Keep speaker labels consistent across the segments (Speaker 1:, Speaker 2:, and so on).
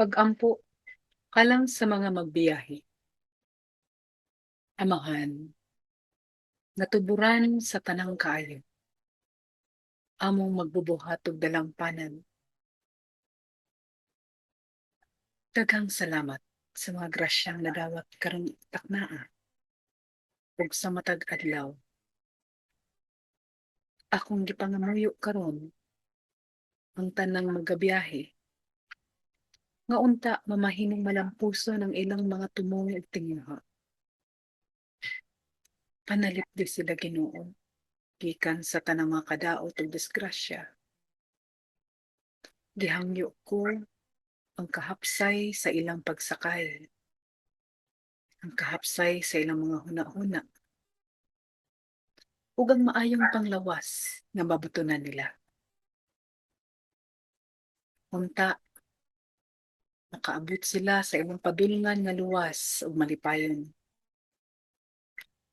Speaker 1: Pag-ampo alang sa mga magbiyahe. Amahan, natuburan sa tanang kaayo, among magbubuhat og dalampanan. Daghang salamat sa mga grasyang nadawat karong taknaa ug sa matag adlaw. Akong gipangamuyo karon ang tanang magabiyahe nga unta mamahimong malampuson ang ilang mga tumong ug tinguha. Panalipdi sila, Ginoo, gikan sa tanang mga kadaot ug disgrasya. Gihangyo ko ang kahapsay sa ilang pagsakay, ang kahapsay sa ilang mga huna-huna, ug ang maayong panglawas nga mabutunan nila. Unta makaabot sila sa ilang padulngan nga luwas ug malipayon.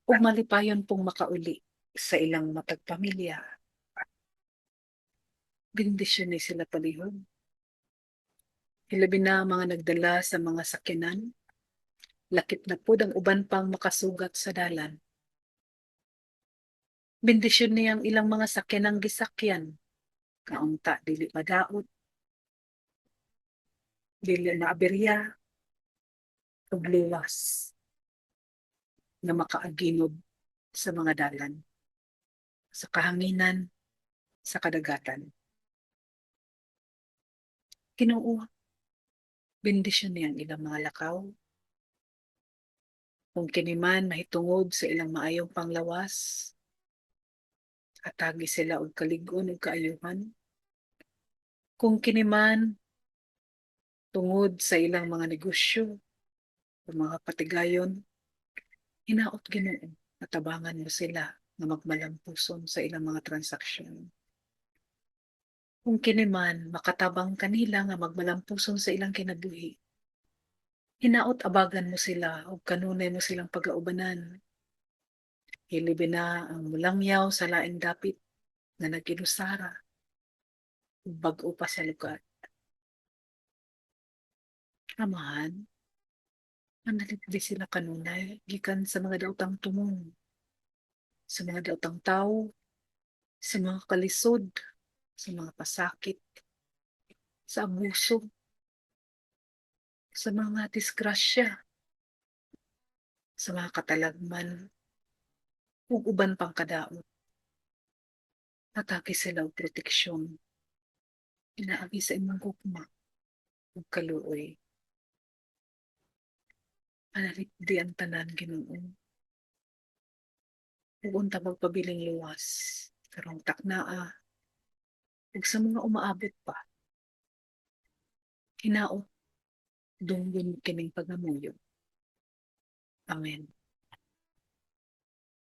Speaker 1: Ug malipayon pong makauli sa ilang matag pamilya. Bendisyoni sila palihog. Hilabi na ang mga nagdala sa mga sakyanan, lakip na pod ang uban pang makasugat sa dalan. Bendisyoni ang ilang mga sakyanang gisakyan, nga unta dili madaot, dili maaberya, ug luwas nga makaaginod sa mga dalan, sa kahanginan, sa kadagatan. Ginoo, bendisyoni ang ilang mga lakaw. Kung kini man mahitungod sa ilang maayong panglawas, hatagi sila og kalig-on ug kaayuhan. Kung kini man tungod sa ilang mga negosyo o mga patigayon, hinaot, Ginoo, natabangan mo sila nga magmalampuson sa ilang mga transaksyon. Kung kini man makatabang kanila nga magmalampuson sa ilang kinabuhi, hinaot abagan mo sila ug kanunay mo silang pagaubanan. Hilibi na ang mulangyaw sa laing dapit nga nag-inusara ug bag-o pa sa lugar. Amahan, manalipdi sila kanunay gikan sa mga daotang tumong, sa mga daotang tawo, sa mga kalisod, sa mga pasakit, sa abuso, sa mga disgrasya, sa mga katalagman, ug uban pang kadaot. Hatagi sila og proteksyon pinaagi sa imong gugma ug kaluoy. Panalipdi ang tanan, Ginoo. Ug unta magpabiling luwas karong taknaa ug sa mga umaabot pa. Hinaot dunggon kining pangamuyo. Amen.